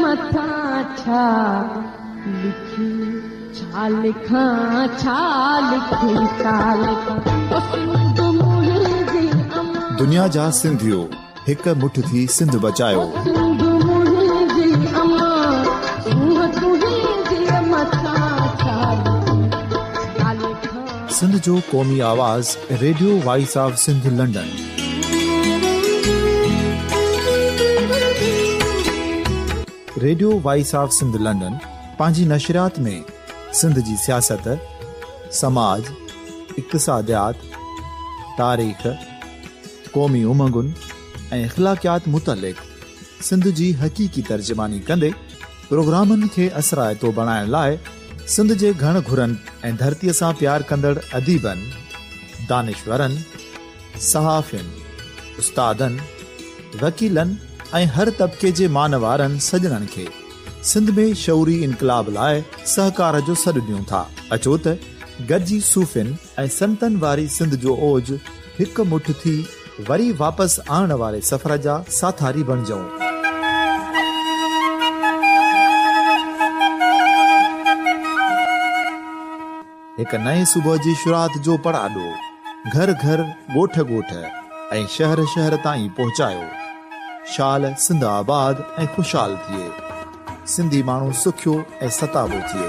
مٿان ڇا لکي ڇا لکان ڇا لکي ڇا لکان او سنڌ منهنجي امان. دنيا جا سنڌيو هڪ مٺ ٿي سنڌ بچايو. او سنڌ منهنجي امان سونهن تنهنجي مٿان ڇا لکي ڇا لکان. سنڌ جو قومي آواز radio voice of Sindh London. Radio voice of Sindh London پنهنجي نشريات ۾ سنڌ جي سياست، سماج، اقتصاديات، تاريخ، قومي امنگن ۽ اخلاقيات متعلق سنڌ جي حقيقي ترجماني ڪندي پروگرامن کي اثرائتو بڻائڻ لاء سنڌ جي گهڻ گهرن ۽ ڌرتيء سان پيار ڪندڙ اديبن، دانشورن، صحافين، استادن، وڪيلن ۽ هر طبقي جي مان وارن سڄڻن کي سنڌ ۾ شعوري انقلاب لاء سهڪار جو سڏ ڏيون ٿا. اچو ته گڏجي صوفين ۽ سنتن واري سنڌ جو اوج هڪ مٺ ٿي وري واپس آڻڻ واري سفر جا ساٿاري بڻجون. هڪ نئين صبح جي شروعات جو پڙاڏو گهر گهر، ڳوٺ ڳوٺ ۽ شهر شهر تائين پهچايو. شال سنڌ آباد ۽ خوشحال ٿئي. سنڌي ماڻهو سکيو ۽ ستابو ٿئي.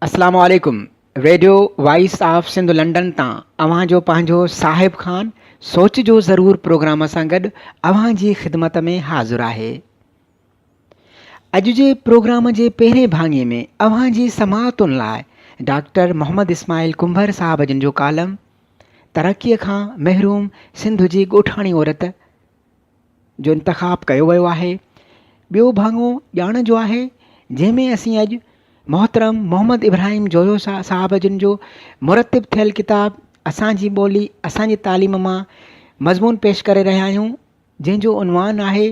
السلام عليڪم radio voice of Sindh London تان اوهان جو پنهنجو صاحب خان سوچ جو ضرور پروگرام سان گڏ اوهان جي خدمت ۾ حاضر آهي. اڄ جي پروگرام جي پهرين ڀاڱي ۾ اوهان جي سماعتن لاء ڊاڪٽر محمد اسماعيل ڪنڀر صاحب جن جو ڪالم ترقي کان محروم سنڌ جي ڳوٺاڻي عورت جو انتخاب ڪيو ويو آهي. ٻيو ڀاڱو ڄاڻ جو آهي جنهن ۾ اسين اڄ محترم محمد ابراهيم جويو صاحب جن جو مرتب ٿيل ڪتاب اسان جي ٻولي اسان جي تعليم مان مضمون پيش ڪري رهيا آهيون جنهن جو عنوان آهي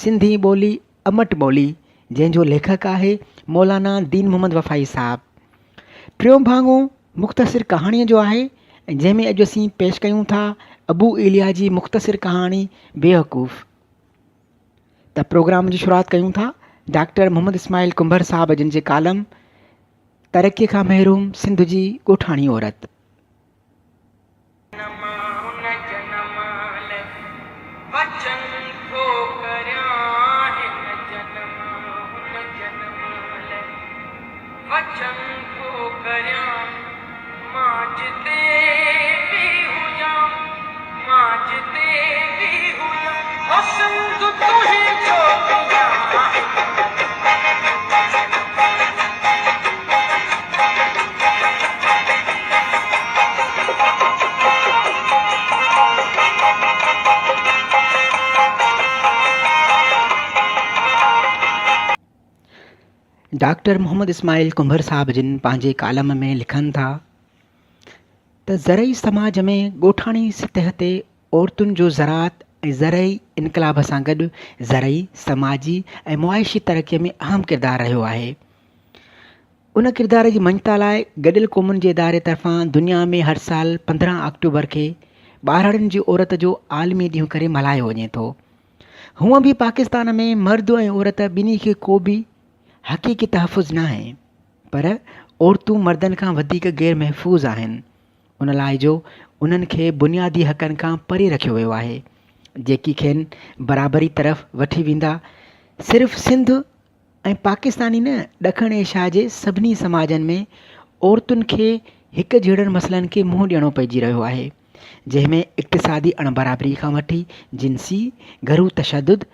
سنڌي ٻولي امٽ ٻولي جنهن جو ليکڪ آهي مولانا دين محمد وفائي صاحب. ٽيون ڀاڱو مختصر ڪهاڻيء جو آهي جنهن ۾ اڄ اسين پيش ڪيون ٿا ابو ايليا جي مختصر ڪهاڻي بيوقوف. ته پروگرام جي شروعات ڪيون ٿا ڊاڪٽر محمد اسماعيل ڪنڀر صاحب جن جي ڪالم ترقي کان محروم سنڌ جي ڳوٺاڻي عورت. ڊاڪٽر محمد اسماعيل ڪنڀر صاحب جن پنهنجي ڪالم ۾ لکن ٿا ته زرعي سماج ۾ ڳوٺاڻي سطح تي عورتن جو زراعت ۽ زرعي انقلاب سان گڏ زرعي، سماجي ۽ معاشي ترقي ۾ اهم ڪردار رهيو آهي. ان ڪردار جي مڃتا لاء گڏيل قومن جي اداري طرفان دنيا ۾ هر سال 15 آڪٽوبر کي ٻارڙين جي عورت جو عالمي ڏينهن ڪري ملهايو وڃي ٿو. هونء به پاڪستان ۾ مرد ۽ عورت ٻنهي کي ڪو به حقيقي تحفظ ناهي پر عورتون مردن کان وڌيڪ غير محفوظ آهن. ان لاء جو انهن کي بنيادي حقن کان پري رکيو ويو آهي، جيڪي کين برابري طرف وٺي ويندا. صرف سنڌ ۽ پاڪستان ئي نه، ڏکڻ ايشيا جي سڀني سماجن ۾ عورتن کي هڪ جهڙن مسئلن کي منهن ڏيڻو پئجي رهيو آهي، جنهن ۾ اقتصادي اڻبرابري کان وٺي جنسي، گهرو تشدد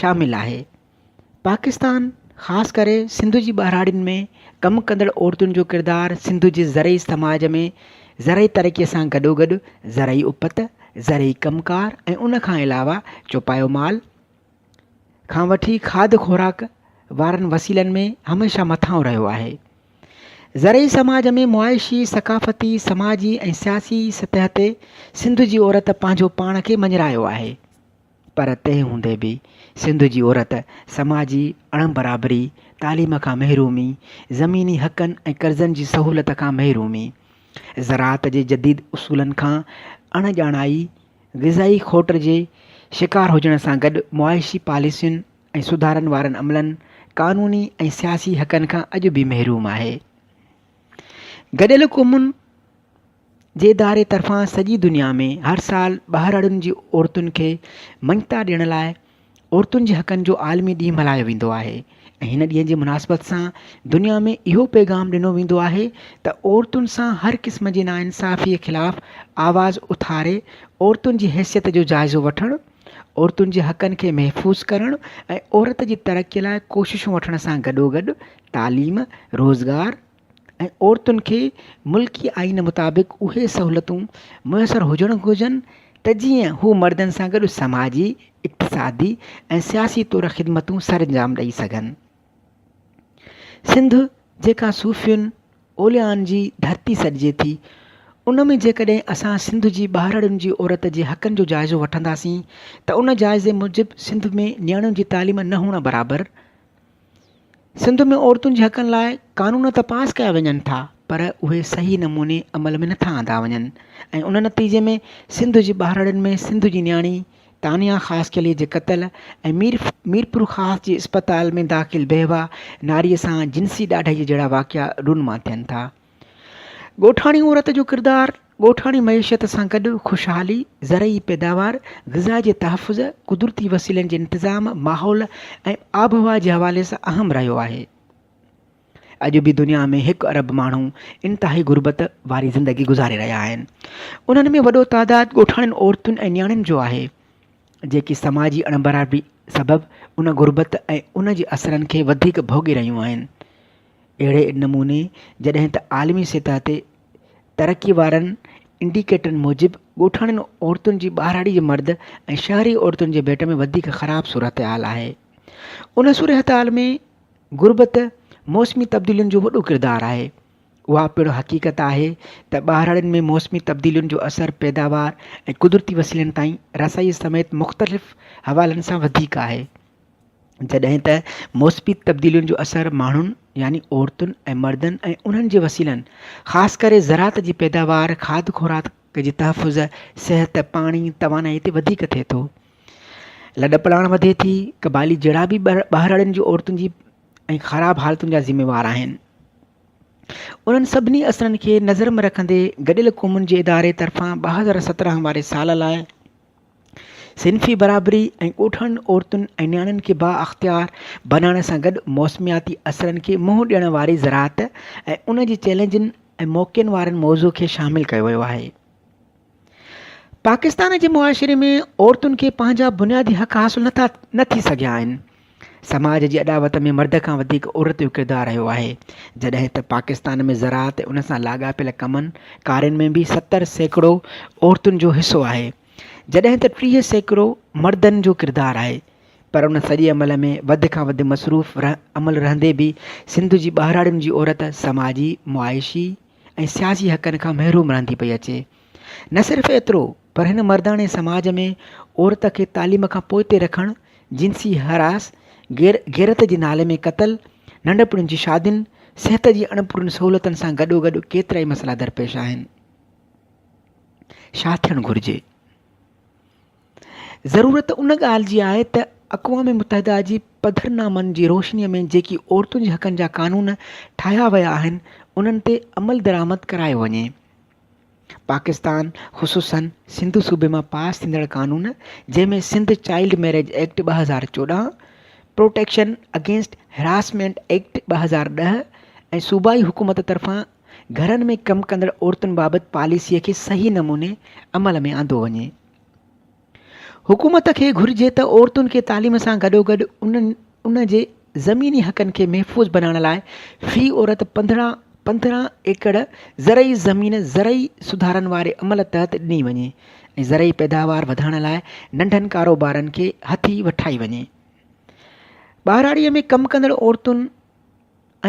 شامل آهي. پاڪستان خاص ڪري سنڌ جي ٻهراڙين ۾ ڪم ڪندڙ عورتن جو ڪردار سنڌ جي زرعي سماج ۾ زرعي ترقي سان گڏوگڏ زرعي اپت، زرعي ڪم ڪار ۽ ان کان علاوه چوپايو مال کان وٺي کاڌ خوراڪ وارن وسيلن ۾ هميشه مٿانهون رهيو آهي. زرعي سماج ۾ معاشي، ثقافتي، سماجي ۽ سياسي سطح تي سنڌ جي عورت پنهنجو پاڻ کي مڃرايو آهي. پر تنهن هوندي به سنڌ جي عورت سماجي اڻ برابري، تعليم کان محرومي، زميني حقن ۽ قرضن جي سهولت کان محرومي، زراعت جي جديد اصولن کان اڻ ڄاڻائي، غذائي کوٽ جي شڪار هجڻ سان گڏ معاشي پاليسين ۽ سڌارن وارن عملن، قانوني ۽ سياسي حقن کان اڄ به محروم آهي. گڏيل قومن جي اداري طرفان سڄي دنيا ۾ هر سال ٻهراڙين جي عورتن کي مڃتا ڏيڻ لاء عورتن جي حقن جو عالمي ڏينهن ملهايو ويندو آهي ۽ هن ڏينهن جي مناسبت سان دنيا ۾ اهو پيغام ڏنو ويندو آهي ته عورتن سان هر قسم جي ناانصافي خلاف آواز اٿاري عورتن جي حيثيت جو جائزو وٺڻ عورتن جي حقن کي محفوظ ڪرڻ ۽ عورت جي ترقي لاء ڪوششون وٺڻ سان گڏوگڏ تعليم، روزگار ۽ عورتن کي ملڪي آئين مطابق اهي سهولتون ميسر هجڻ گهرجن ته جيئن هو مردن سان گڏ سماجي، اقتصادي ۽ سياسي طور خدمتون سرانجام ڏئي سگهن. سنڌ جيڪا صوفين، اوليائن جي ڌرتي سڏجي ٿي، ان ۾ جيڪڏهن اسان سنڌ جي ٻاهرڙين جي عورت جي حقن جو جائزو وٺنداسين ته ان جائزي موجب سنڌ ۾ نياڻين جي تعليم نه هئڻ برابر سنڌ ۾ عورتن جي حقن لاء قانون ته پاس ڪيا وڃن ٿا پر اهي صحيح نموني عمل ۾ نٿا آندا وڃن ۽ ان نتيجي ۾ سنڌ جي ٻاهرڙين ۾ سنڌ جي نياڻي تانيا خاصخيلي جي قتل ۽ ميرپورخاص جي اسپتال ۾ داخل بيوه ناريء سان جنسي ڏاڍائيء جهڙا واقعا رونما ٿين ٿا. ڳوٺاڻي عورت جو ڪردار ڳوٺاڻي معيشت سان گڏ خوشحالي، زرعي پيداوار، غذا جي تحفظ، قدرتي وسيلن جي انتظام، ماحول ۽ آبهوا جي حوالي سان اهم رهيو آهي. اڄ به دنيا ۾ هڪ ارب ماڻهو انتهائي غربت واري زندگي گذاري رهيا آهن. انهن ۾ وڏو تعداد ڳوٺاڻين عورتن ۽ نياڻين جو آهي، جيڪي سماجي اڻبرابري سبب ان غربت ۽ ان جي اثرن کي وڌيڪ ڀوڳي رهيون آهن. اهڙي نموني جڏهن ته عالمي سطح تي ترقي وارن انڊيڪيٽرن موجب ڳوٺاڻين عورتن جي ٻهراڙي جي مرد ۽ شهري عورتن جي ڀيٽ ۾ وڌيڪ خراب صورتحال آهي. ان صورتحال ۾ غربت موسمي تبديلين جو وڏو ڪردار آهي. اها پڻ حقيقت آهي ته ٻهراڙين ۾ موسمي تبديلين جو اثر پيداوار ۽ قدرتي وسيلن تائين رسائي سميت مختلف حوالن سان وڌيڪ آهي. جڏهن ته موسمي تبديلين جو اثر ماڻهن يعني عورتن ۽ مردن ۽ انهن جي وسيلن خاص ڪري زراعت جي پيداوار، کاڌ خوراڪ جي تحفظ، صحت، پاڻي، توانائي تي وڌيڪ ٿئي ٿو. لڏپلاڻ وڌي ٿي، قبائلي جهيڙا به ٻهراڙين جي عورتن جي ۽ خراب حالتن جا ذميوار آهن. انهن سڀني اثرن کي نظر ۾ رکندي گڏيل قومن جي اداري طرفان 2017 واري سال لاء صنفي برابري ۽ ڳوٺاڻين عورتن ۽ نياڻين کي بااختيار بنائڻ سان گڏ موسمياتي اثرن کي منهن ڏيڻ واري زراعت ۽ ان جي چئلينجن ۽ موقعن وارن موضوع کي شامل ڪيو ويو آهي. پاڪستان جي معاشري ۾ عورتن کي پنهنجا بنيادي حق حاصل نٿا نه ٿي سگهيا آهن. سماج جي اڏاوت ۾ مرد کان وڌيڪ عورت جو ڪردار رهيو آهي. جڏهن ته پاڪستان ۾ زراعت ۽ ان سان لاڳاپيل ڪمن ڪارين ۾ به 70% عورتن جو حصو آهي. جڏهن ته 30% مردن جو ڪردار آهي. پر ان سڄي عمل ۾ وڌ کان وڌ مصروف عمل رهندي به سنڌ جي ٻهراڙين جي عورت سماجي، معاشي، ۽ سياسي حقن کان محروم رهندي پئي اچي. نه صرف ايترو پر هن مرداڻي سماج ۾ عورت کي تعليم کان پوئتي رکڻ، جنسي هراس، غيرت جي نالي ۾ قتل، ننڍپڻ جي شادين، صحت جي اڻپورين سهولتن سان گڏوگڏ ڪيترائي مسئلا درپيش آهن. ڇا ٿيڻ گهرجي؟ ضرورت ان ڳالهه جي آهي ته اقوام متحده جي پڌرنامن جي روشنيء ۾ جيڪي عورتن جي حقن جا قانون ٺاهيا ويا آهن، انهن تي عملدرآمد ڪرايو وڃي. پاڪستان خصوصاً سنڌ صوبي مان پاس ٿيندڙ قانون جنهن ۾ Sindh child marriage act 2014، protection against harassment act 2010 ۽ صوبائي حڪومت طرفان گهرن ۾ ڪم ڪندڙ عورتن بابت پاليسيء کي صحيح نموني عمل ۾ آندو وڃي. حڪومت کي گهرجي ته عورتن کي تعليم سان گڏوگڏ انهن جي زميني حقن کي محفوظ بنائڻ لاء في عورت 15 ايڪڙ زرعي زمين زرعي سڌارن واري عمل تحت ڏني وڃي ۽ زرعي پيداوار وڌائڻ لاء ننڍن ڪاروبارن کي هٿي وٺائي وڃي. ٻهراڙيء ۾ ڪم ڪندڙ عورتن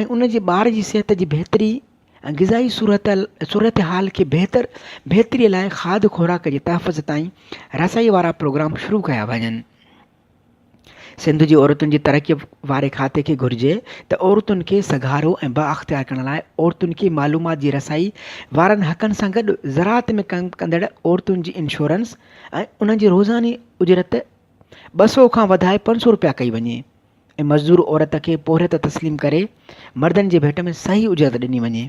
۽ ان جي ٻار جي صحت جي بهتري ۽ غذائي صورتحال کي بهتر بهتري لاء کاڌ خوراڪ جي تحفظ تائين رسائي وارا پروگرام شروع ڪيا وڃن. سنڌ جي عورتن جي ترقيء واري کاتي کي گهرجي ته عورتن کي سگهارو ۽ بااختيار ڪرڻ لاء عورتن کي معلومات جي رسائي وارن حقن سان گڏ زراعت ۾ ڪم ڪندڙ عورتن جي انشورنس ۽ انهن جي روزاني اجرت 200 کان وڌائي 500 رپيا ڪئي وڃي ۽ مزدور عورت کي پورهيت تسليم ڪري مردن جي ڀيٽ ۾ صحيح اجرت ڏني وڃي.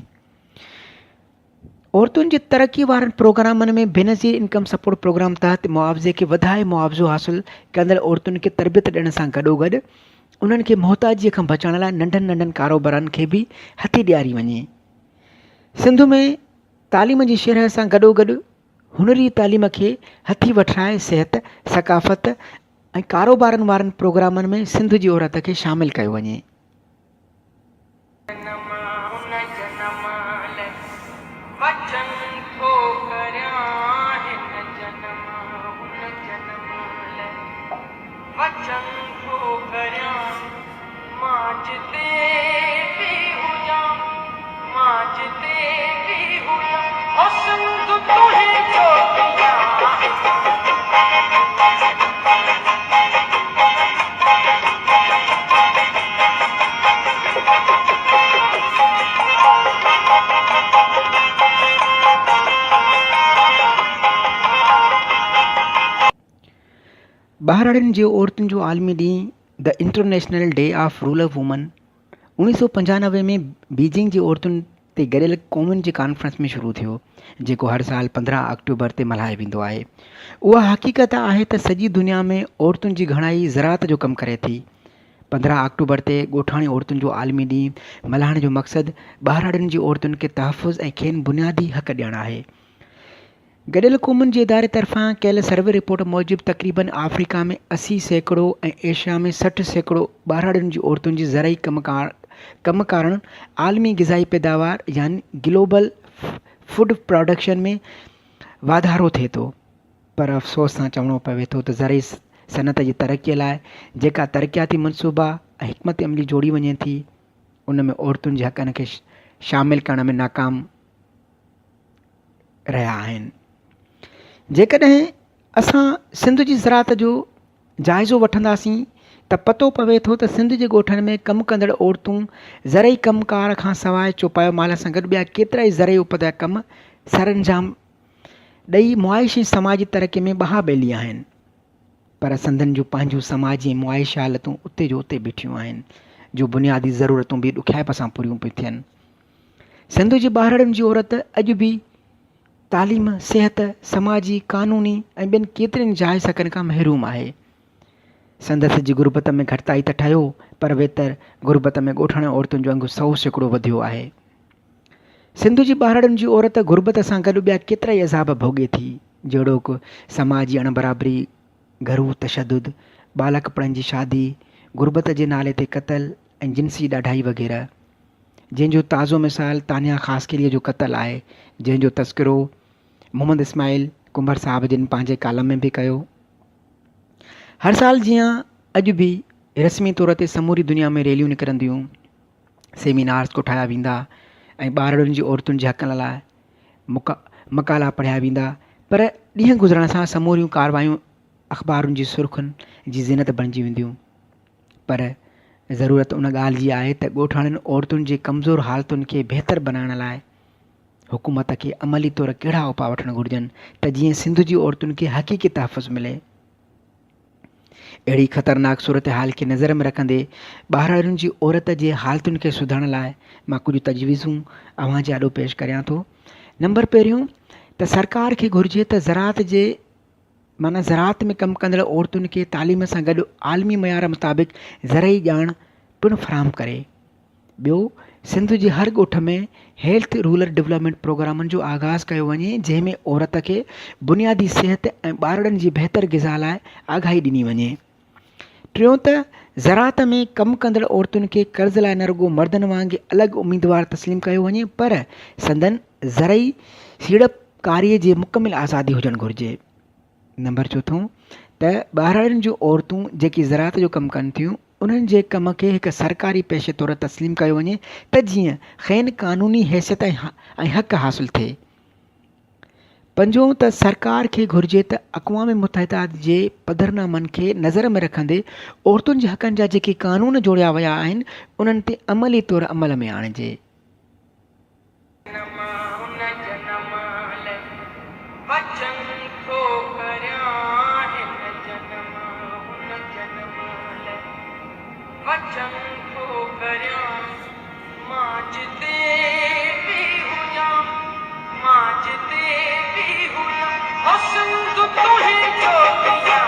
عورتن جي ترقي وارن پروگرامن ۾ بينظير انڪم سپورٽ پروگرام تحت معاوضي کي وڌائي معاوضو حاصل ڪندڙ عورتن کي تربيت ڏيڻ سان گڏوگڏ انهن کي محتاجي کان بچائڻ لاء ننڍن ننڍن ڪاروبارن کي به هٿي ڏياري وڃي. سنڌ ۾ تعليم جي شرح سان گڏوگڏ هنري تعليم کي هٿي وٺرائي صحت، ثقافت ۽ ڪاروبارن وارن پروگرامن ۾ سنڌ جي عورت کي شامل ڪيو وڃي. جنم ان جنم لئه وچن ٿو ڪريان هن جنم ان جنم لئه وچن ٿو ڪريان مان جتي به هجان مان جتي به هجان او سنڌ تنهنجو ٿيان. ٻهراڙين جي عورتن جو عالمي ڏينهن، The International Day of Rural Women، 1995 ۾ Beijing جي عورتن تي گڏيل قومن جي ڪانفرنس ۾ شروع ٿيو، جيڪو هر سال 15 آڪٽوبر تي ملهايو ويندو آهي. اها حقيقت آهي ته سڄي دنيا ۾ عورتن جي گهڻائي زراعت جو ڪم ڪري ٿي. 15 آڪٽوبر تي ڳوٺاڻي عورتن جو عالمي ڏينهن ملهائڻ جو مقصد ٻهراڙين جي عورتن کي تحفظ ۽ کين بنيادي حق ڏيڻ آهي. گڏيل قومن جي اداري طرفان ڪيل سروي رپورٽ موجب تقريبن آفريڪا ۾ 80% ۽ ايشيا ۾ 60% ٻهراڙين جي عورتن جي زرعي ڪم ڪم ڪارڻ عالمي غذائي پيداوار يعني گلوبل فوڊ پراڊڪشن ۾ واڌارو ٿئي ٿو پر افسوس سان چوڻو پوي ٿو ته زرعي صنعت جي ترقي لاء جيڪا ترقياتي منصوبا ۽ حڪمت عملي جوڙي وڃي ٿي ان ۾ عورتن جي حقن کي شامل ڪرڻ ۾ ناڪام رهيا آهن. جيڪڏهن اسان سنڌ جي زراعت جو جائزو وٺنداسين ته پتو پوي ٿو ته سنڌ جي ڳوٺن ۾ ڪم ڪندڙ عورتون زرعي ڪم ڪار کان سواء چوپايو مال سان گڏ ٻيا ڪيترائي زرعي اپت جا ڪم سرانجام ڏئي معاشي ۽ سماجي ترقي ۾ ٻها ٻيلي آهن پر سندن جون پنهنجون سماجي ۽ معاشي حالتون اتي جو اتي بيٺيون آهن جو بنيادي ضرورتون به ڏکيائپ سان پوريون پيون ٿين. سنڌ جي ٻارڙن جي عورت اڄ به تعليم، صحت، سماجي، قانوني ۽ ٻين ڪيترين جائز حقن کان محروم آهي. سندس جي غربت ۾ گهٽتائي ته ٺهيو پر ويتر غربت ۾ ڳوٺاڻين عورتن جو انگ 100% وڌيو آهي. سنڌ جي ٻارڙن جي عورت غربت سان گڏ ٻيا ڪيترائي عذاب ڀوڳي ٿي جهڙوڪ سماجي اڻبرابري، گهرو تشدد، ٻالڪپڻن جي شادي، غربت جي نالي تي قتل ۽ جنسي ڏاڍائي وغيره. جنهن جو تازو مثال تانيا خاصخيليء جو قتل آهي، جنهن جو تذڪرو محمد اسماعيل ڪنڀر صاحب جن پنهنجي ڪالم ۾ به ڪيو. هر سال جيان اڄ به رسمي طور تي سموري دنيا ۾ ريليون نڪرنديون، سيمينارز ڪوٺايا ويندا ۽ ٻارڙن جي عورتن جي حقن لاء مقالا پڙهيا ويندا، پر ڏينهن گذرڻ سان سموريون ڪاروايون اخبارن جي سرخين جي زينت بڻجي وينديون. پر ضرورت ان ڳالهه جي آهي ته ڳوٺاڻين عورتن جي ڪمزور حالتن کي بهتر بنائڻ لاء حڪومت کي عملي طور ڪهڙا اپاء وٺڻ گهرجن ته جيئن سنڌ جي عورتن کي حقيقي تحفظ ملي. اهڙي خطرناڪ صورتحال کي نظر ۾ رکندي ٻهراڙين جي عورت جي حالتن کي سڌارڻ لاء مان ڪجهه تجويزون اوهان جي آڏو پيش ڪريان ٿو. نمبر پهريون ته سرڪار کي گهرجي ته زراعت جي معنيٰ زراعت ۾ ڪم ڪندڙ عورتن کي تعليم سان گڏ عالمي معيار مطابق زرعي ڄاڻ پڻ فراهم ڪري. ٻيو، سنڌ جي هر ڳوٺ ۾ هيلٿ رورل ڊولپمينٽ پروگرامن جو آغاز ڪيو وڃي جنهن ۾ عورت کي بنيادي صحت ۽ ٻارڙن جي بهتر غذا لاء آگاهي ڏني وڃي. ٽيون ته زراعت ۾ ڪم ڪندڙ عورتن کي قرض لاء نه رڳو مردن وانگي الڳ اميدوار تسليم ڪيو وڃي پر سندن زرعي سيڙپڪاري جي مڪمل آزادي هجڻ گهرجي. نمبر چوٿون ته ٻهراڙين جون عورتون جيڪي زراعت جو ڪم ڪن ٿيون انهن جي ڪم کي هڪ سرڪاري پيشي طور تسليم ڪيو وڃي ته جيئن کين قانوني حيثيت ۽ حق حاصل ٿئي. پنجون ته سرڪار کي گهرجي ته اقوام متحده جي پڌرنامن کي نظر ۾ رکندي عورتن جي حقن جا جيڪي قانون جوڙيا ويا آهن انهن تي عملي طور عمل ۾ آڻجي. جنم هن جنم لئه وچن ٿو ڪريان هن جنم هن جنم لئه وچن ٿو ڪريان مان جتي به هجان مان جتي به هجان او سنڌ تنهنجو ٿيان.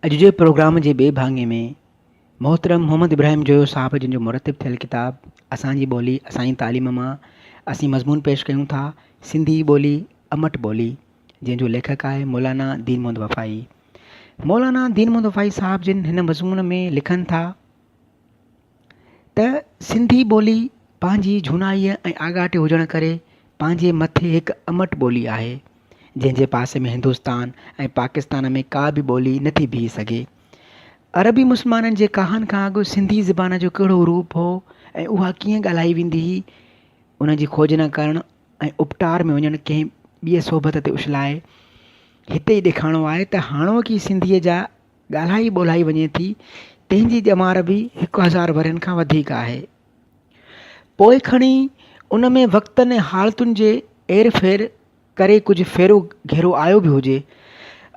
اڄ جي پروگرام جي ٻئي ڀاڱي ۾ محترم محمد ابراهيم جويو صاحب جن جو مرتب ٿيل ڪتاب اسان جي ٻولي اسان جي تعليم مان اسين مضمون پيش ڪيون ٿا سنڌي ٻولي امٽ ٻولي جنهن جو ليکڪ آهي مولانا دين محمد وفائي مولانا دين محمد وفائي صاحب جن هن مضمون ۾ لکن ٿا ته سنڌي ٻولي پنهنجي جهونائيء ۽ آڳاٽي هجڻ ڪري پنهنجي مٿي هڪ امٽ ٻولي آهي، جنهن جي پاسي ۾ هندستان ۽ پاڪستان ۾ ڪا به ٻولي نه ٿي بيهي سگهي. عربي مسلمانن جي ڪاهن کان اڳ سنڌي زبان جو ڪهڙو روپ هو ۽ اها ڪيئن ڳالهائي ويندي هئي، ان جي کوجنا ڪرڻ ۽ اپٽار ۾ وڃڻ ڪنهن ٻيء صحبت تي اڇلائي هتي ئي ڏيکارڻو آهي ته هاڻوڪي سنڌيء جا ڳالهائي ٻولهائي وڃي ٿي، تنهن جي ڄمار به 1000 ورهين کان وڌيڪ آهي. پوء کڻي ان ۾ وقتن ۽ حالتن جي اير ڦير ڪري ڪجهه ڦيرو گهيرو آيو به هجي.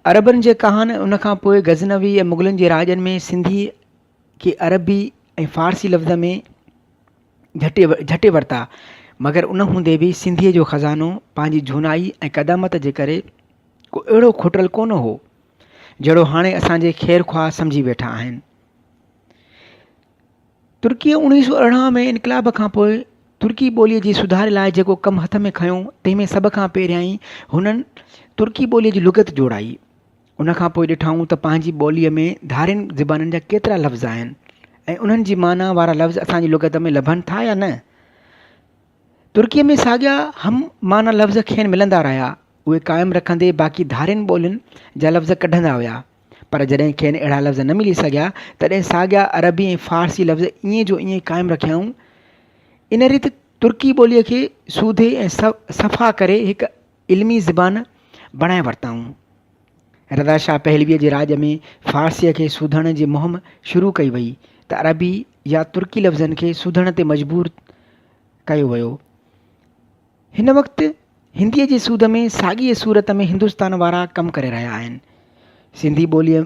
عربن جي ڪاهن ۽ ان کان پوء غزنوي ۽ مغلن جي راڄن ۾ سنڌيء کي عربي ۽ فارسي لفظ ۾ جهٽي ورتا، مگر ان هوندي به سنڌيء جو خزانو پنهنجي جهونائي ۽ قدامت جي ڪري ڪو اهڙو کٽل ڪونه هو، جهڙو هاڻي اسان جي خير خواهه سمجهي ويٺا آهن. ترڪيء 1918 ۾ انقلاب کان پوء ترڪي ٻوليء جي سڌاري لاء جيڪو ڪم هٿ ۾ کنيو، تنهن ۾ سڀ کان پهريائين هنن ترڪي ٻوليء جي لغت جوڙائي. ان کان پوء ڏٺائون ته پنهنجي ٻوليء ۾ ڌارين زبانن جا ڪيترا لفظ آهن ۽ انهن جي معنيٰ وارا لفظ اسان جي لغت ۾ لڀن ٿا يا نه. ترڪيء ۾ ساڳيا هم معنيٰ لفظ کين ملندا رهيا، اهي قائم رکندي باقي ڌارين ٻولين جا لفظ ڪڍندا ويا. پر جڏهن کين اهڙا لفظ نه ملي سگهيا، تڏهن ساڳيا عربي ۽ فارسي لفظ ائين جو ائين قائم رکيائون. ان ريت ترڪي ٻوليء کي سوڌي ۽ صفا ڪري هڪ علمي زبان بڻائي ورتائون. رضا شاهه پهلويء جي راڄ ۾ فارسيء کي سوڌڻ جي مهم شروع ڪئي وئي ته عربي يا ترڪي لفظن کي سوڌڻ تي مجبور ڪيو ويو. هن وقت هنديء جي سود ۾ ساڳيء صورت ۾ هندستان وارا ڪم ڪري رهيا آهن. سنڌي ٻوليء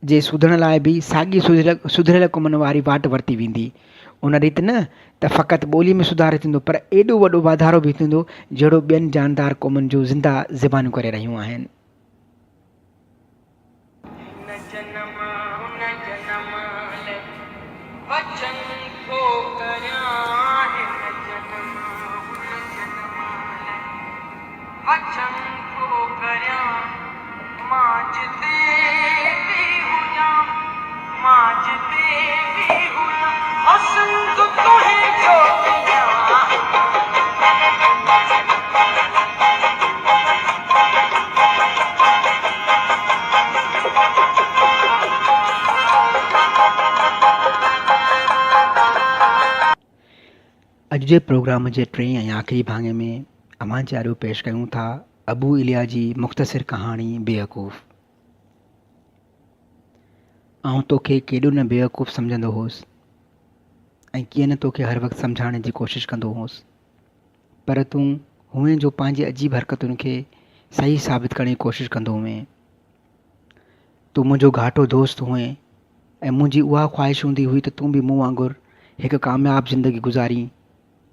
جي سوڌڻ لاء به ساڳي سڌريل ڪمن واري واٽ ورتي ويندي. ان ريت نه ته فقط ٻوليء ۾ سڌارو ٿيندو پر ايڏو وڏو واڌارو به ٿيندو جهڙو ٻين جاندار قومن جون زنده زبانون ڪري رهيون آهن. هن جنم هن جنم لئه وچن ٿو ڪريان هن جنم هن جنم لئه وچن ٿو ڪريان مان جتي به هجان مان جتي به هجان او سنڌ تنهنجو ٿيان. اڄ جي پروگرام جي ٽئين ۽ آخري ڀاڱي ۾ اوهان جي آڏو پيش ڪيون ٿا ابو ايليا جي مختصر ڪهاڻي بيوقوف. آئون توکي ڪيڏو نه بيوقوف سمجهندو هوس ۽ ڪيئن نه توکي هر وقت سمجهائڻ جي ڪوشش ڪندو هوس. پر تون هئين جو پنهنجي عجيب حرڪتن کي صحيح ثابت ڪرڻ جي ڪوشش ڪندو هئين. تون منهنجو گهاٽو دوست هئين ۽ منهنجي اها خواهش هوندي هئي ته تون به مون وانگر هڪ ڪامياب زندگي گذارين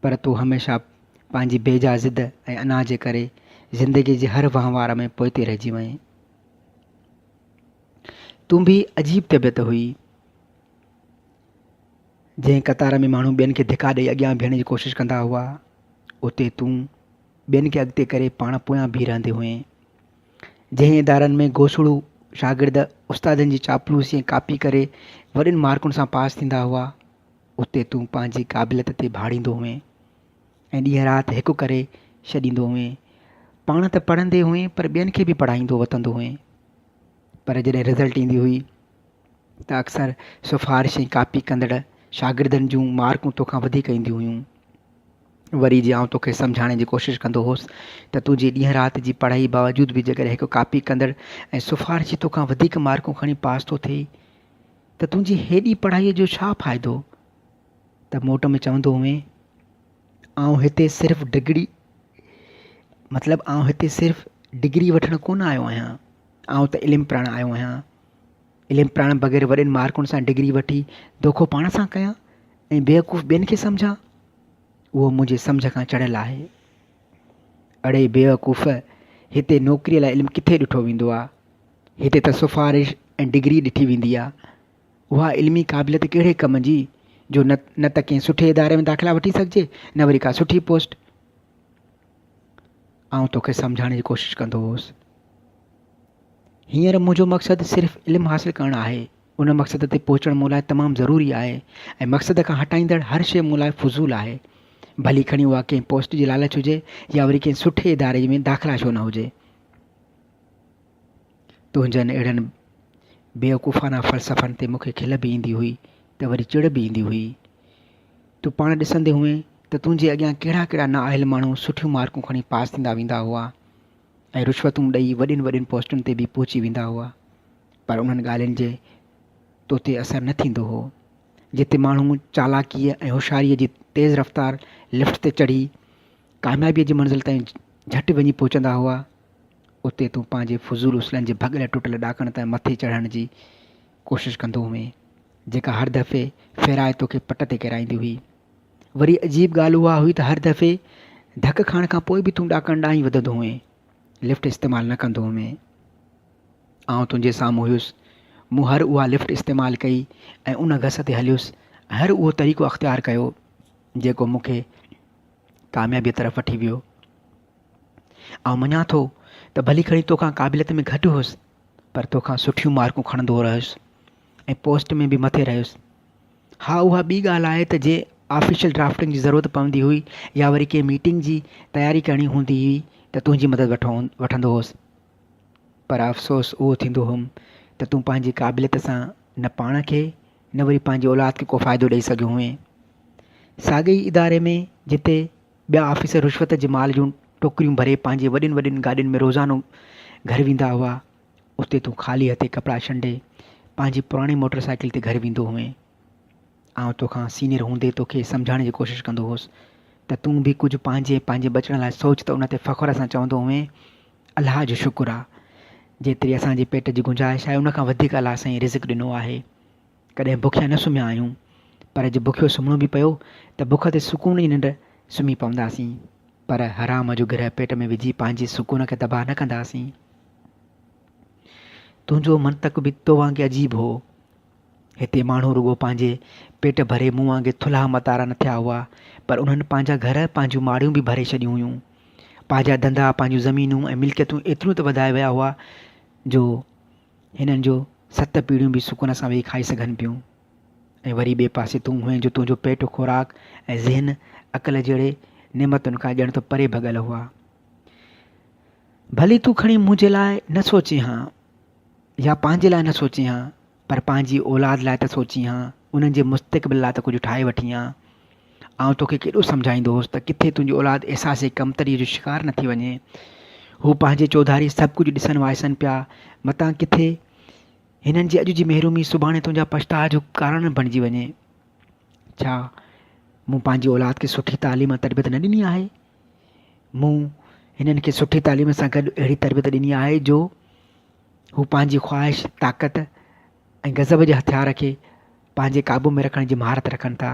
پر تون هميشه پنهنجي بيجا ضد ۽ انا جي ڪري زندگي جي هر وهنوار ۾ پوئتي رهجي وئين. تون به عجيب طبيعت هئي. جنهن قطار ۾ ماڻهو ٻين کي ڌڪا ڏئي اڳيان بيهڻ جي ڪوشش ڪندا هئا، اتي تون ٻين کي اڳتي ڪري پاڻ پويان بيهي رهندي هئين. جنهن ادارن ۾ گوسڙو شاگرد استادن جي چاپلوسي ۽ ڪاپي ڪري وڏين مارڪن سان پاس ٿيندا هئا، اتي تون پنهنجي قابليت تي ڀاڙيندو هئين ۽ ڏينهن رات هڪ ڪري ڇڏيندو هئين. پاڻ ته پڙهندي هئين پر ٻين کي به پڙهائيندو وتندو هئين. پر جڏهن رزلٽ ايندي هئي ته اڪثر سفارش ۽ ڪاپي ڪندڙ شاگردن جون مارڪون توکان وڌيڪ اينديون هيون. وري جي آئون توکي سمجهائڻ جي ڪوشش ڪندو هوس ته تنهنجي ڏينهن رات جي پڙهائي باوجود به جيڪڏهن هڪ ڪاپي ڪندڙ ۽ سفارشي توکان وڌيڪ مارڪون کڻي پاس ٿو ٿئي ته تنهنجي هيڏي پڙهائيء جو ڇا فائدو؟ ته موٽ ۾ چوندو هئين، آئون هتي صرف ڊگڙي مطلب آئون هتي صرف ڊگري وٺڻ ڪونه آيو آهيان، آئون ته علم پرائڻ آيو آهيان. علم پرائڻ بغير وڏين مارڪن سان ڊگري وٺي دوکو پاڻ سان ڪيان ۽ بيوقوف ٻين کي سمجهان، اهو منهنجي سمجهه کان چڙهيل آهي. اڙي بيوقوف، هتي نوڪريء لاء علم ڪٿي ڏٺو ويندو آ؟ هتي ته سفارش ۽ ڊگري ڏٺي ويندي آ. اها علمي قابليت ڪهڙي ڪم جي جو نه نه ته ڪنهن سٺي اداري ۾ داخلا وٺي سگهجي نه وري ڪا سٺي پوسٽ. آئون توکي سمجهائڻ جي ڪوشش ڪندو هوس. هينئر منهنجو مقصد صرف علم حاصل ڪرڻ آهي. ان مقصد تي پهچڻ مون لاء تمام ضروري آهي ۽ مقصد کان هٽائيندڙ هر شيء مون لاء فضول آهي. ڀلي کڻي اها ڪنهن پوسٽ جي لالچ هجي يا وري ڪنهن سٺي اداري ۾ داخلا ڇو نه هجي. تنهنجن اهڙن بيوقوفانه فلسفن تي مون کي کل به ايندي هئي ته وري چڙ به ايندي هئي. تون پاڻ ڏسندي هئين ته تنهنجي اڳيان ڪهڙا ڪهڙا نااهل ماڻهو سٺيون مارڪون کڻي پاس ٿيندا ويندا هئا ۽ رشوتون ڏئي وڏين وڏين پوسٽن تي به پهچي ويندا هئا پر انهن ڳالهين جي تو تي اثر نه ٿيندو هو. جتي ماڻهو چالاڪيء ۽ هوشياريء جي تيز رفتار لفٽ تي چڙهي ڪاميابيء جي منزل تائين جهٽ وڃي پهچندا هئا، اتي تون پنهنجي فضول اصولن جي ڀڳل ٽٽل ڏاڪڻ تان مٿي چڙهڻ جي ڪوشش ڪندو هئين، جيڪا هر دفعي ڦيرائي توکي پٽ تي ڪيرائيندي هئي. وري عجيب ڳالهه اها هئي ته هر دفعي ڌڪ کائڻ کان پوء به تون ڏاڪڻ ڏانهن ئي وڌندو هئين، لفٽ استعمال نه ڪندو هئين. آئون تنهنجي سامهون هيس، مون هر اها لفٽ استعمال ڪئي ۽ ان گس تي هليس ۽ هر اهو طريقو اختيار ڪيو، جيڪو مون کي ڪاميابيء طرف وٺي ويو. آئون مڃان ٿو ته ڀلي کڻي توکان قابليت ۾ گهٽ هيس پر توکان سٺيون مارڪون کڻندو رهيس ۽ پوسٽ ۾ به مٿي رهيس. ها اها ٻي ڳالهه آهي ته جي آفيشل ڊرافٽنگ جي ضرورت پوندي هئي يا وري ڪنهن ميٽنگ جي تياري ڪرڻي هوندي هئي ته تنهنجي مدد وٺندو هوس. پر افسوس اهو ٿيندو هوم ته تون پنهنجي قابليت سان نه پاڻ کي نه وري پنهنجي اولاد کي ڪو فائدو ڏئي سگهيو هئين. ساڳئي ئي اداري ۾ جتي ٻيا آفيسر رشوت جي مال جون ٽوڪريون ڀري پنهنجي وڏين وڏين گاڏين ۾ روزانو گهر ويندا هئا، اتي تون خالي هٿين ڪپڙا ڇنڊي پنهنجي پراڻي موٽر سائيڪل تي گهر ويندو هئين. آئون توکان سينيئر هوندي توکي سمجهائڻ جي ڪوشش ڪندو هوس ته تون به ڪجهه پنهنجي ۽ پنهنجي ٻچڙن لاء سوچ ته ان تي فخر سان چوندو هئين، الله جو شڪر آ، جيتري اسان جي پيٽ جي گنجائش آهي ان کان وڌيڪ الله سائين رزق ڏنو آهي. ڪڏهن بکيا نه سمهيا آهيون، پر جي بکيو سمهڻو به پيو ته بک تي سڪون جي ننڊ سمهي پونداسين، پر حرام جو گرهه پيٽ ۾ وجهي پنهنجي سڪون کي تباهه نه ڪنداسين. تنهنجو منطق به تو وانگي عجيب هو. هتي ماڻهو رڳو پنهنجي پيٽ ڀري مون وانگي ٿلها متارا نه ٿيا هئا، پر انهن پنهنجا گهر، پنهنجون ماڙيون به ڀري ڇڏيون هيون. پنهنجا ڌنڌا، پنهنجون زمينون ۽ ملڪيتون ايتريون ته وڌائي ويا هئا جو هنن جو ست پيڙهيون به سڪون سان ويهي کائي سگهن پيون ۽ وري ٻئي پاسي تون هئين جو تنهنجو پيٽ خوراڪ ۽ ذهن عقل جهڙي نعمتن کان ڄڻ ته پري ڀڳل هئا. ڀلي تون کڻي منهنجي لاء نه سوچين ها يا پنهنجي لاء نه سوچين ها پر پنهنجي اولاد لاء ته سوچين ها، انهن جي مستقبل لاء ته ڪجهه ٺاهي وٺين ها. آئون توکي ڪيڏو سمجهائيندو هوس ته ڪٿي تنهنجي اولاد احساس ڪمتريء جو شڪار نه ٿي وڃي. هو پنهنجي چوڌاري سڀ ڪجهه ڏسن وائسن پيا، متان ڪٿي هنن جي اڄ جي محرومي سڀاڻي تنهنجا پڇتاء جو ڪارڻ نه بڻجي وڃي. ڇا مون پنهنجي اولاد کي سٺي تعليم ۽ تربيت نه ڏني آهي؟ مون هنن کي سٺي تعليم سان گڏ اهڙي تربيت ڏني آهي جو هو پنهنجي خواهش، طاقت ۽ غضب جي هٿيار کي پنهنجي قابو ۾ رکڻ جي مهارت رکن ٿا،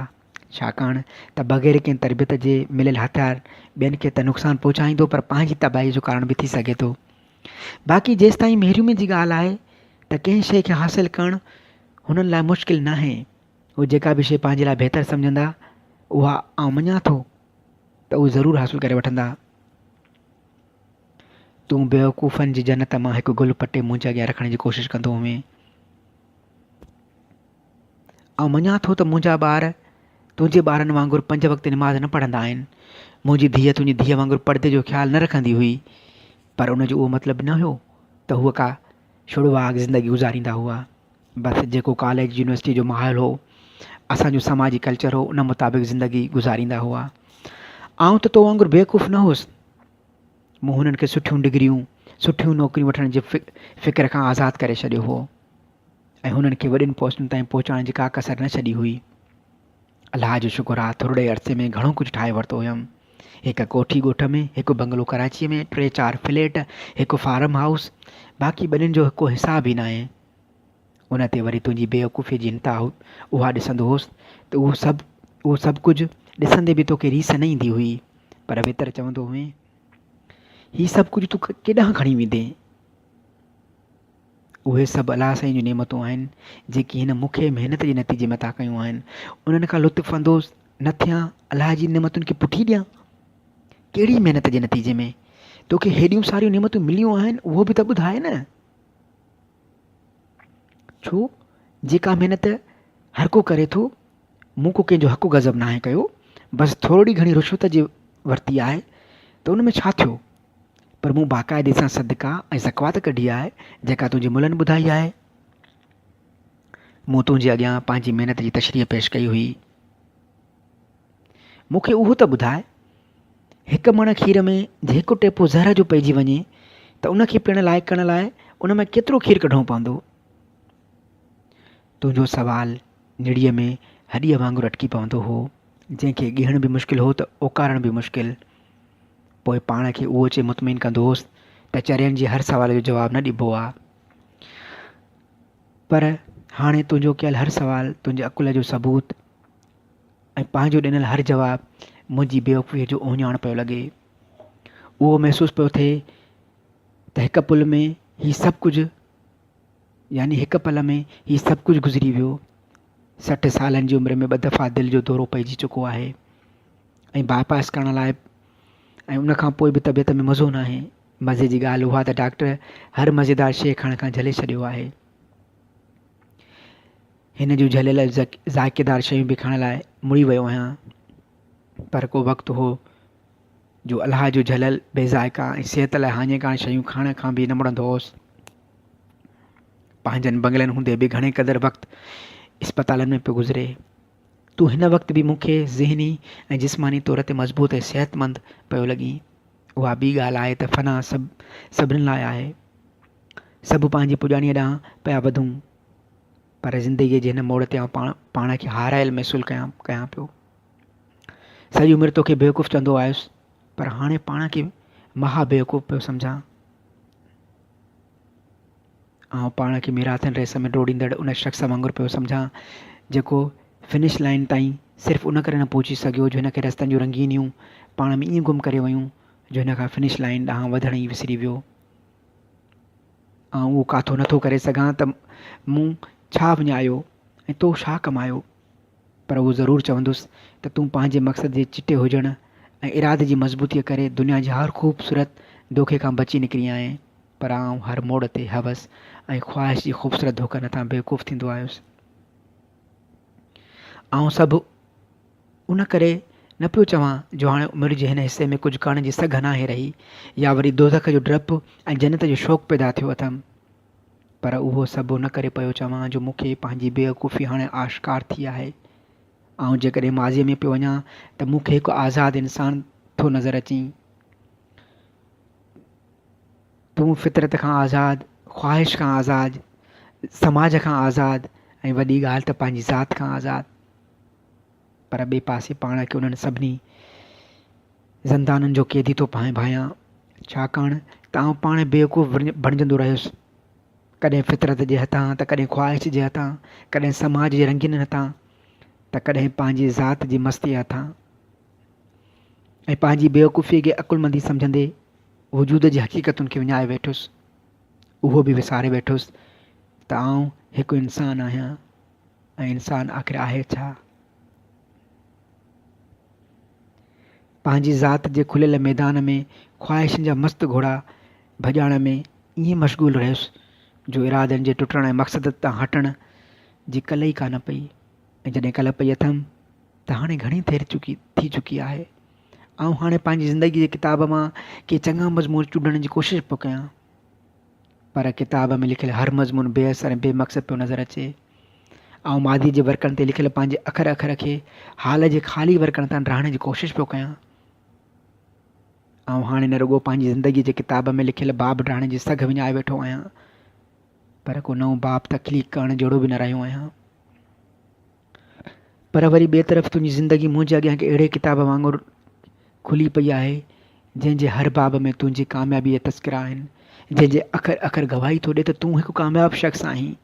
ڇاڪاڻ ته بغير ڪنهن تربيت جي مليل هٿيار ٻين کي ته نقصان پهچائيندو پر پنهنجي تباهي جو ڪارڻ به ٿي سگهي ٿو. باقي جيستائين محرومي جي ڳالهه آهي ته ڪنهن شيء کي حاصل ڪرڻ هنن لاء مشڪل ناهي. هو جيڪا به شيء پنهنجي لاء بهتر سمجهندا اها آئون مڃان ٿو ته اهي ضرور حاصل ڪري وٺندا. تون بيوقوفن جي جنت مان هڪ گل پٽي منهنجي اڳيان رکڻ جي ڪوشش ڪندو هئين. آئون مڃان ٿو ته منهنجا ٻار تنهنجي ٻارن وانگر پنج وقت نماز نه پڙهندا آهن. منهنجي ڌيء تنهنجي ڌيء وانگر پردي جو خيال نه رکندي هئي. پر ان جو اهو مطلب نه هيو ته هو ڪا ڇڙواڳ زندگي گذاريندا هئا. بس جيڪو ڪاليج يونيورسٽي جو ماحول هو، اسان جو سماجي ڪلچر هو، ان مطابق زندگي گذاريندا هئا. آئون ته تو وانگر بيوقوف نه هوس. مون هنن کي سٺيون ڊگريون، سٺيون نوڪريون وٺڻ جي فڪر کان آزاد ڪري ڇڏيو هو ۽ هنن کي وڏين پوسٽن تائين پهچائڻ جي ڪا ڪسر نه ڇڏي هئي. الله جو شڪر آ ٿورڙي عرصي ۾ گهڻو ڪجهه ٺاهي ورتو هيم. هڪ ڪوٺي ڳوٺ ۾، هڪ بنگلو ڪراچيء ۾، ٽي چار فليٽ، هڪ فارم هائوس، باقي ٻنين جو ڪو حساب ئي ناهي. ان تي وري تنهنجي بيوقوفيء جي انتها اها ڏسندو هوس ته اهو سڀ اهو سڀ ڪجهه ڏسندي به توکي ريس نه ايندي هئي، پر ويتر چوندو هئين، هي سڀ ڪجهه تون ڪيڏانهن کڻي ويندين؟ اهي سڀ الله سائين جون نعمتون آهن، جيڪي هن مون کي محنت جي نتيجي ۾ عطا ڪيون آهن. انهن کان لطف اندوز نه ٿيان، الله جي نعمتن کي پٺي ڏيان؟ ڪهڙي محنت جي نتيجي ۾ توکي هيڏيون ساريون نعمتون مليون آهن، اهو به ته ٻڌاء نه. ڇو جيڪا محنت هر ڪو ڪري ٿو، مون ڪو ڪنهن جو حق غضب ناهي ڪيو، بس ٿورڙي گهڻي رشوت جي ورتي آهي ته ان ۾ ڇا ٿيو؟ پر مون باقاعدي سان صدقا ۽ زڪوات ڪڍي آهي، جيڪا تنهنجي ملن ٻڌائي آهي. مون تنهنجي اڳيان پنهنجي محنت جي تشريح پيش ڪئي هئي. مون کي اهو ته ٻڌاء، هڪ مڻ کير ۾ جي هڪ ٽيپو زهر جو پئجي وڃي ته ان کي پيئڻ لائق ڪرڻ لاء ان مان ڪيترو کير ڪڍڻو پوندو؟ تنهنجو سوال نڙيء ۾ هڏيء وانگر اٽڪي پوندو هو، جنهن کي ڳيهڻ به مشڪل هو ته اوڪارڻ به مشڪل. پوء پاڻ کي اهو چئي مطمئن ڪندو هوس ته چرين جي هر سوال جو جواب نه ڏبو آ. پر هاڻي تنهنجو ڪيل هر سوال تنهنجي عقل جو ثبوت ۽ پنهنجو ڏنل هر جواب منهنجي بيوقوفيء جو اهڃاڻ پيو لڳي. اهو محسوس پيو ٿئي ته هڪ پل ۾ هي سڀ ڪجهه يعني هڪ پل ۾ هي سڀ ڪجهه گذري ويو. 60 سالن جي عمر ۾ ٻه دفعا دل جو دورو پئجي چڪو آهي. ۽ باء پاس ڪرڻ لاء ۽ ان کان پوء به طبيعت ۾ مزو ناهي. مزي جي ڳالهه اها ته ڊاڪٽر هر مزيدار شيء کائڻ کان جهلي ڇڏيو آهي. هن جون جهليل ذائقيدار شيون به کائڻ لاء مڙي ويو آهيان. پر ڪو وقت هو جو الله جون جهليل بي ذائقا ۽ صحت لاء هاڃيڪار شيون کائڻ کان به نه مڙندو هوس. پنهنجن بنگلن هوندي به گهڻي قدر وقت اسپتالن ۾ پيو گذري. تون هن وقت به مون کي ذهني ۽ جسماني طور تي مضبوط ۽ صحتمند پيو لڳين. اها ٻي ڳالهه آهي ته فنا سڀ سڀني لاء آهي. سڀ پنهنجي پڄاڻيء ڏانهن پيا وڌون. پر زندگيء جي هن موڙ تي آئون پاڻ پاڻ کي هارايل محسول ڪيان ڪيان پيو. سڄي عمر توکي بيوقوف چوندو آيس، پر هاڻي پاڻ کي مها بيوقوف پيو سمجهان. آئون پاڻ کي ميراٿن ريس ۾ ڊوڙيندڙ ان شخص وانگر پيو سمجهان جيڪو فنش لائين تائين صرف ان ڪري نه پهچي سگهيو جو هن کي رستن جون رنگينيون پاڻ ۾ ائين گم ڪري ويون جو هن کان فنش لائين ڏانهن وڌڻ ئي وسري ويو. آئون اهو ڪاٿو نٿو ڪري سگهان ته مون ڇا وڃايو ۽ تو ڇا ڪمايو پر اهو ضرور چوندس ته تون پنهنجي مقصد جي چٽي هجڻ ۽ ارادي جي مضبوطيء ڪري دنيا جي هر خوبصورت دوکي کان بچي نڪري آئين. پر آئون هر موڙ تي هوس ۽ خواهش جي خوبصورت ڌوڪن هٿان بيوقوف ٿيندو آيس. آئون سڀ ان ڪري نه پيو چوان جو هاڻي عمر جي هن حصي ۾ ڪجهه ڪرڻ جي سگهه ناهي رهي يا وري دوزخ جو ڊپ ۽ جنت جو شوق پيدا ٿيو اٿم. پر اهو سڀ ان ڪري پيو چوان جو مون کي پنهنجي بيوقوفي هاڻي آشڪار ٿي آهي. آئون جيڪڏهن ماضيء ۾ پيو وڃان ته مون کي هڪ آزاد انسان ٿو نظر اچين. تون فطرت کان آزاد، خواهش کان آزاد، سماج کان آزاد ۽ وڏي ڳالهه ته پنهنجي ذات کان آزاد. پر ٻئي پاسي پاڻ کي انهن سڀني زندانن جو قيدي ٿو ڀانئيان، ڇاڪاڻ ته آئون پاڻ بيوقوف بڻجندو رهيس. ڪڏهن فطرت جي هٿان ته ڪڏهن خواهش جي هٿان، ڪڏهن سماج جي رنگينن هٿان ته ڪڏهن پنهنجي ذات جي مستيء هٿان ۽ پنهنجي بيوقوفيء کي عقلمندي سمجهندي وجود جي حقيقتن کي وڃائي ويٺس. اهو به وساري ويٺس ته آئون هڪ انسان آهيان ۽ انسان آخر آهي ڇا؟ پنهنجي ذات جي کليل ميدان ۾ خواهشن جا مست گهوڙا ڀڄائڻ ۾ ائين مشغول رهيس جو ارادن جي ٽٽڻ ۽ مقصد تان هٽڻ جي ڪل ئي ڪانه پئي ۽ جڏهن ڪل پئي اٿم ته هاڻي گهڻي دير چڪي ٿي چڪي آهي. آئون هاڻي پنهنجي زندگيء جي ڪتاب مان ڪي چڱا مضمون چونڊڻ جي ڪوشش پيو ڪيان. پر ڪتاب ۾ لکيل هر مضمون بي اثر ۽ بي مقصد پيو نظر اچي. آئون ماضيء جي ورقن تي لکيل پنهنجي اکر اکر کي حال جي خالي ورقن تان ڊاهڻ جي ڪوشش پيو ڪيان. آئون هاڻي نه رڳو پنهنجي زندگيء جي ڪتاب ۾ لکيل باب ڊاهڻ جي سگهه وڃائي ويٺو آهيان، پر ڪو نئون باب تخليق ڪرڻ جهڙو به نه رهيو آهيان. پر وري ٻئي طرف تنهنجي زندگي منهنجي اڳيان هڪ اهڙي ڪتاب وانگر کلي پئي آهي، جنهن جي هر باب ۾ تنهنجي ڪاميابيء جا تذڪرا آهن، جنهن جي اکر اکر گواهي ٿو ڏي ته تون هڪ ڪامياب شخص آهين.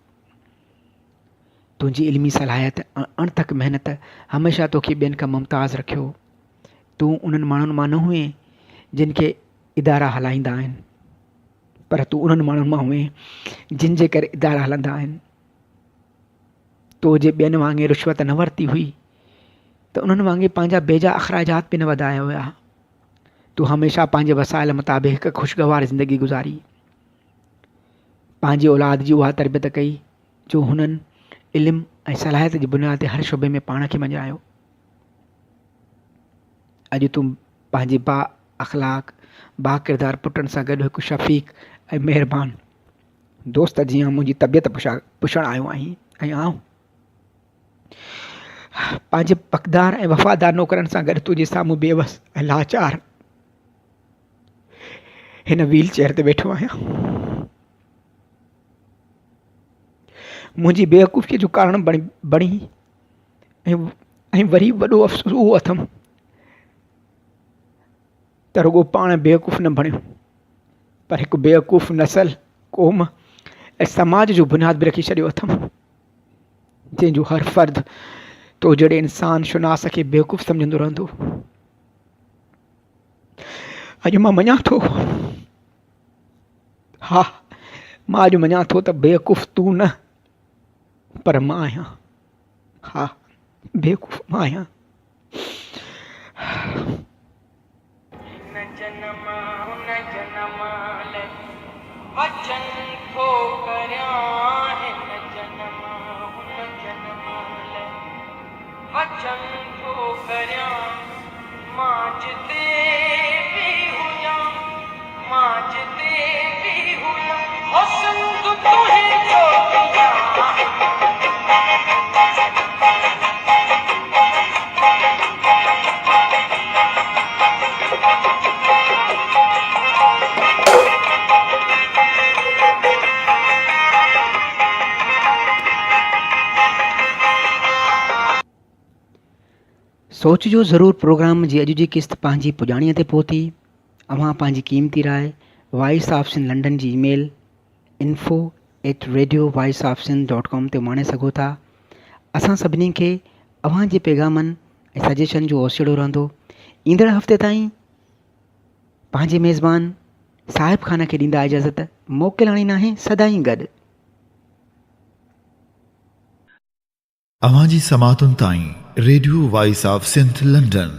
تنهنجي علمي صلاحيت ۽ اڻٿڪ محنت هميشه توکي ٻين کان ممتاز رکيو. تون انهن ماڻهن مان نه هئين، جن کي ادارا هلائيندا آهن، پر تون انهن ماڻهن مان هئين، جن جي ڪري ادارا هلندا آهن. تو جي ٻين وانگي رشوت نه ورتي هئي ته انهن وانگي پنهنجا بيجا اخراجات به نه وڌايا هيا. تو هميشه پنهنجي وسائل مطابق هڪ خوشگوار زندگي گذاري. پنهنجي اولاد جي اها تربيت ڪئي جو هنن علم ۽ صلاحيت جي بنياد تي هر شعبي ۾ پاڻ کي مڃرايو. اڄ تون پنهنجي با اخلاق، با ڪردار پٽن سان گڏ هڪ شفيق ۽ مهربان دوست جيان منهنجي طبيعت پڇڻ آيو آهين ۽ آئون پنهنجي پڪدار ۽ وفادار نوڪرن سان گڏ تنهنجي سامهون بيوس ۽ لاچار هن ويل چيئر تي ويٺو آهيان. منهنجي بيوقوفيء جو ڪارڻ بڻي ۽ وري وڏو افسوس اهو اٿم ته رڳو پاڻ بيوقوف نه بڻيو پر هڪ بيوقوف نسل، قوم ۽ سماج جو بنياد به رکي ڇڏيو اٿم، جنهن جو هر فرد تو جهڙي انسان شناس کي بيوقوف سمجهندو رهندو. اڄ مان مڃان ٿو، ها مان اڄ مڃان ٿو ته بيوقوف تون نه پر مان آهيان. ها بيوقوف مان آهيان. هن جنم هن جنم لئه وچن ٿو ڪريان هن جنم هن جنم لئه وچن ٿو ڪريان مان جتي به هجان مان جتي به هجان هو سنڌ تنهنجو ٿيان. سوچ جو ضرور پروگرام جي اڄ جي قسط پنهنجي پڄاڻيء تي پهتي. اوهان پنهنجي قيمتي راء وائس آف سنڌ لنڊن جي email info at radio voice of Sindh dot com تي اماڻي سگهو ٿا. اسان سڀني کي اوهان جي پيغامن ۽ سجيشن جو اوسيئڙو رهندو. ايندڙ هفتي تائين پنهنجي ميزبان صاحب خان کي ڏيندا اجازت. موڪلاڻي ناهي سدائين گڏ. اوهان جي سماعتن تائين radio voice of Sindh London.